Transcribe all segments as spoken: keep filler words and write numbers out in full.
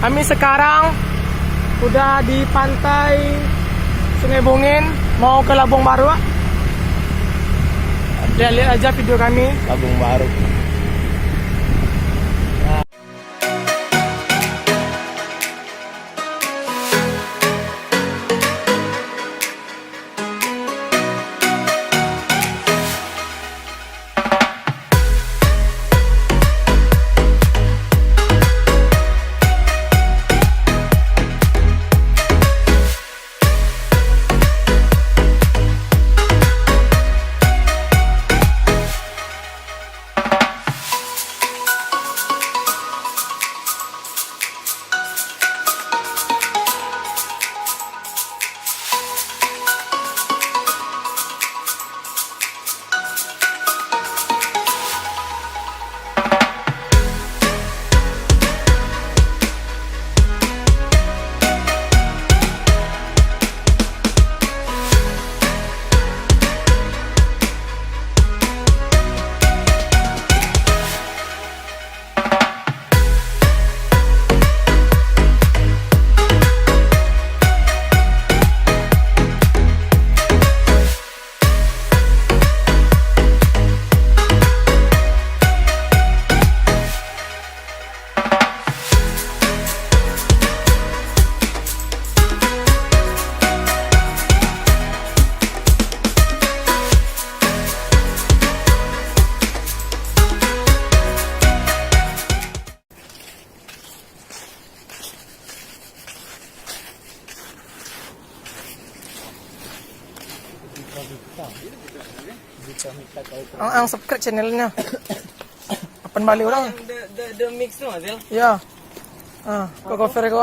Kami sekarang udah di pantai Sungai Bungin, mau ke Labuang Baru. Lihat-lihat aja video kami. Labuang Baru. Ang, ang subscribe channelnya. Apan balik orang. Yang the, the, the mix tu, Azil? Ya. Ah, kau cover kau.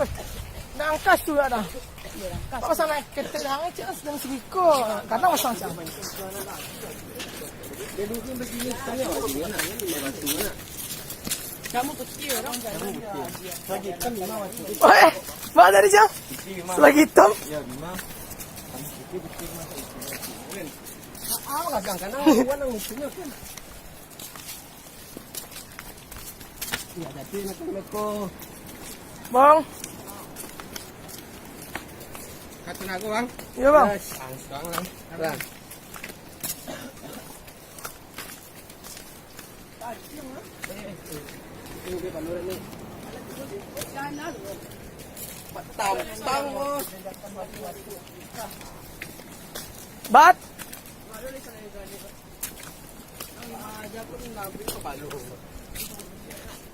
Weh, dah angkas tu dah. Pasang naik ketek dah, cik, sedang segiko. Kadang pasang macam. Weh, mana tadi, Jang? Selagi hitam. Ah, lah, Jang, karena awan yang musuhnya kan. Iya, tapi nak kena ko. Bang. Kata nak aku, Bang. Iya, Bang. Yes, langsung, Bang. Bang. Bat.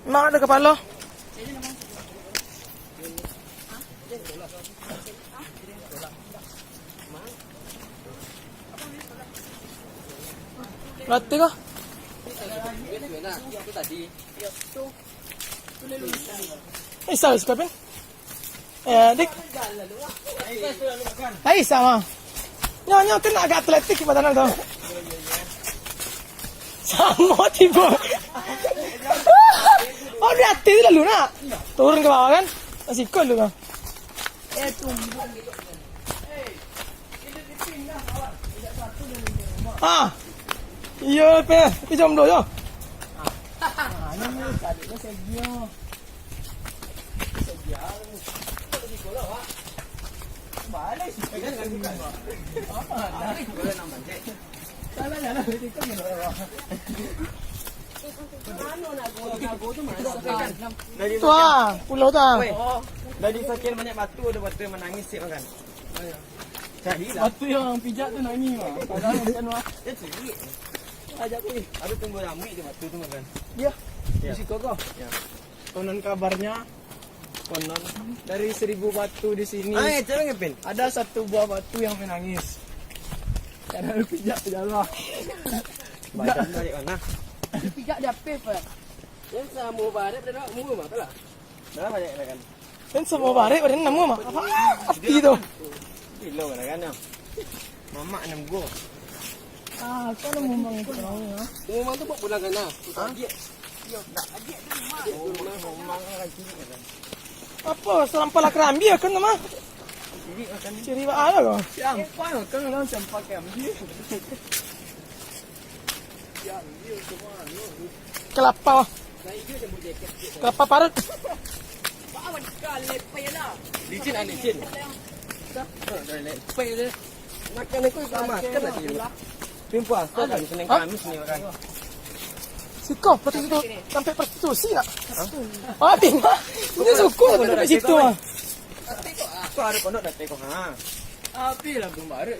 Mak ada kepala. Latih kah? Eh, salah suka pin. Eh, dik. Hai, sama. Nyo, nyo, kan agak atletik badan tu. Sama tiba. Oh, di atas tu lalu nak. Turun ke bawah kan? Masih ikut lu kan? Ah. Iya, pe, pe jomblo yo. Tu ah, pulau tu ah. Dari sakian banyak batu, ada batu yang manangis, cik, makan. Jadilah. Batu yang pijak tu nangis, mah. Padahal bukan, mah. Dia cik. Ajak aku ni. Ada tumbuh rambut je batu tu, makan. Ya. Ya. Di situ kau. Ya. Konon kabarnya, konon dari seribu batu di sini, ah, eh, cara ngepin. Ada satu buah batu yang menangis. Karena lu pijak, pijak lu. Badan balik mana? Pijak di apa, Pak? Yang sama barep dah nak mua, Mak, lah. Dah banyak dah kan. Kan sama barep, badan nama, Mak. Apa? Arti tu. Gila kan, kan, ya? Mamak nan bugo. Ah, kau nak ngomong itu, ah? Ngomong tu buat pulang kan, ah? Hah? Adik. Yo, nak adik tu rumah. Adik tu rumah. Ngomong kan ciri kan. Apa, sampah lah kerambia kan, mah? Ciri makan. Ciri ba lah kau. Sampah makan lah, sampah kerambia. Kerambia tu mah, anu. Kelapa. Kelapa parut. Licin ah, licin. Dah, dah, dah, dah. Makan aku ikut makan lah dia. Limpuah, kau kan Senin Kamis ni orang. Siko, prostitusi, sampai prostitusi tak? Hah? Oh, tinggal. Ini suku sampai situ ah. Kau ada pondok dah tengok ha. Api lah belum baru.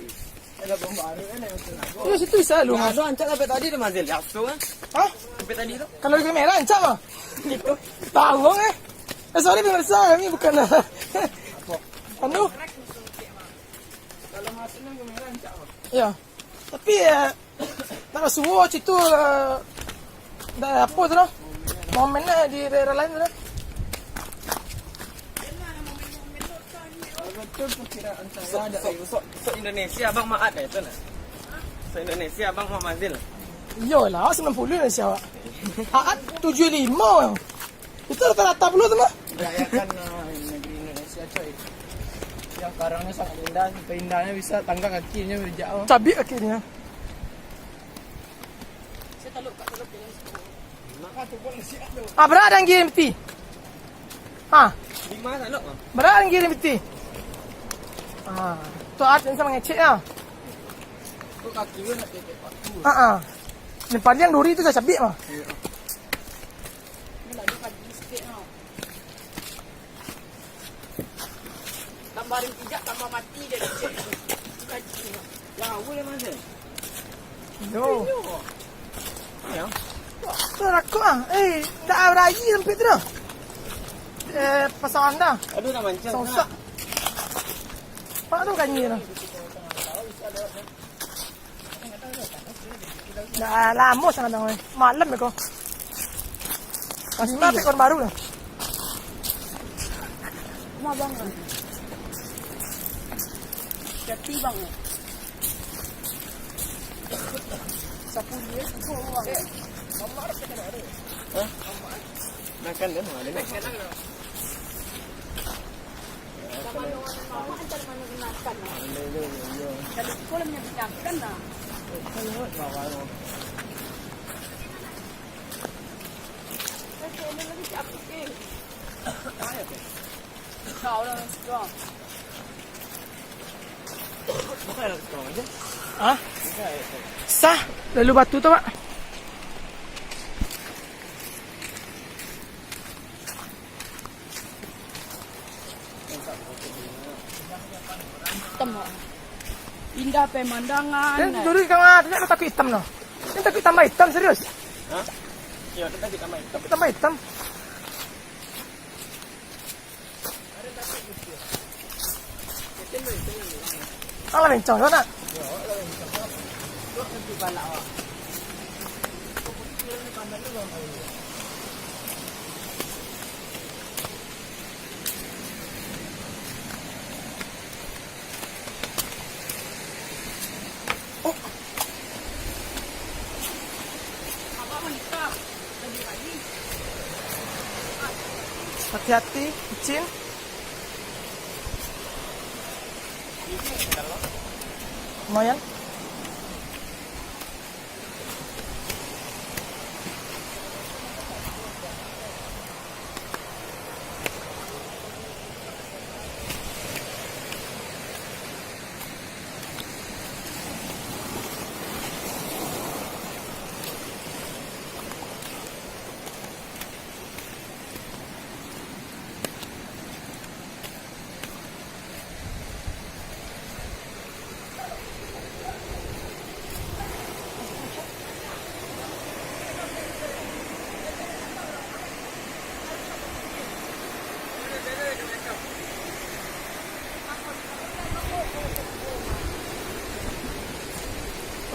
Ada belum baru kan yang tu. Itu situ bisa lu. Ada ancak sampai tadi tu Mazil. Langsung kan? Hah? Sampai tadi tu. Kalau di kamera ancak mah. Itu. Tahu eh. Eh, sorry pemirsa, kami bukan anu. Kalau masuk dalam kamera ancak mah. Ya. Tapi eh, nak suruh situ eh, dah apa tu lah. Momen lah di daerah lain tu lah. Betul perkiraan saya ada. Sok, sok, sok Indonesia abang Maat dah itu nah. Sok Indonesia abang Muhammad Mazil. Iyolah, sembilan puluh Indonesia awak. Maat tujuh lima. Itu rata-rata puluh tu mah. Rayakan uh, negeri Indonesia coy. Yang karangnya sangat indah, sampai indahnya bisa tangga kakinya berjak. Cabik kakinya. Ah, berada anggi peti. Ha. Lima salok mah. Berada anggi peti. Ha. Tu at yang sama ngecek lah. Tu kaki pun nak tetek waktu. Ha ah. Yang paling duri tu dah cabik mah. Ini lagi pagi sikit tau. Tambah rintik jak, tambah mati dia, cek. Gaji. Jauh dia masih. Yo. Yo. Ya. Tu rakuk ah. Eh, tak berayi sampai tu dah. Eh, pasal anda. Aduh, dah mancang. Sosak. Pak tu kan ni dah. Dah lamo sangat dah. Malam ya kau. Masih mapik kawan baru dah. Rumah bang. Jati bang. Sapu dia, sapu bang. Hah? Makan dah, makan dah. Hah? Sah. Lalu batu tu, Pak. Hitam, Pak. Indah pemandangan. Dia dulu di tengah, dia tak takut hitam, no. Dia takut tambah hitam, serius. Hah? Iya, dia takut tambah hitam. Takut tambah hitam. Alah, bencong, nak? Hati-hati, licin. Lumayan.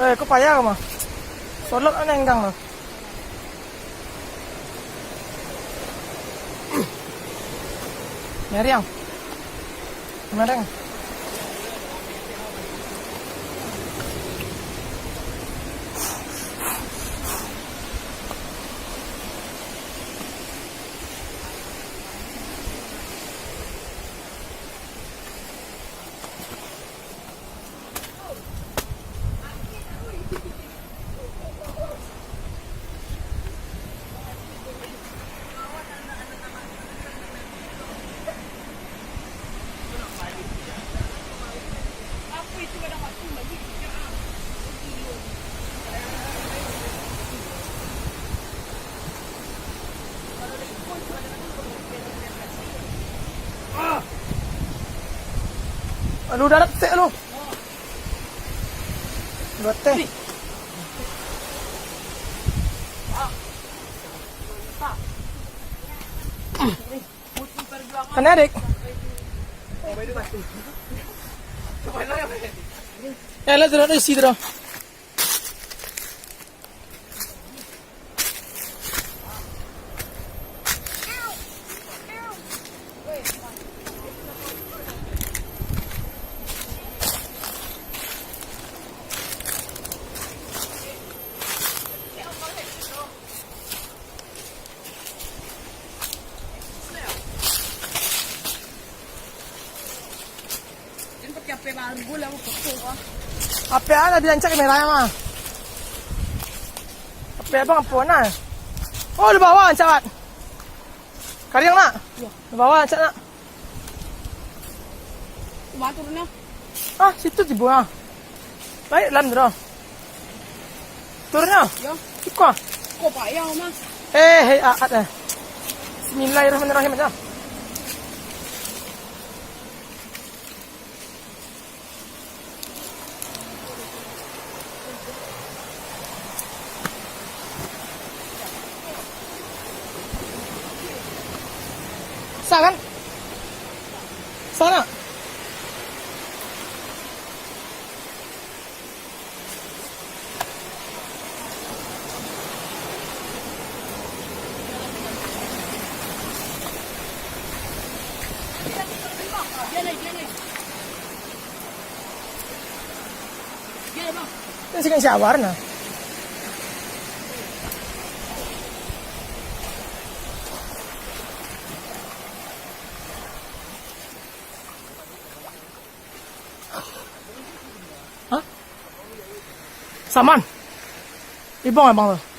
Eh, kau payah mah. Solok kan enggang tu. Meriang. Meriang. Aduh, darat tek lu. Dua teh. Kana, Dek? Ya, lah, terus isi terus. Jan pakai H P baru lah, aku foto, ah. H P a lah diancak kamera mah. H P abang apo nah? Oh, di bawah ancak, Mat. Kariang, nak? Iya. Di bawah ancak, nak. Kumaha turunnya? Ah, situ tibo, ah. Baik, lam tu dah. Turunnya? Iya. Iko, ah. Kok payah, Mas? Eh, hei, aat, eh. Bismillahirrahmanirrahim aja. Sa kan? Sa nak? Ini sih kan syawar nah. Hah? Saman. Ibong abang tu.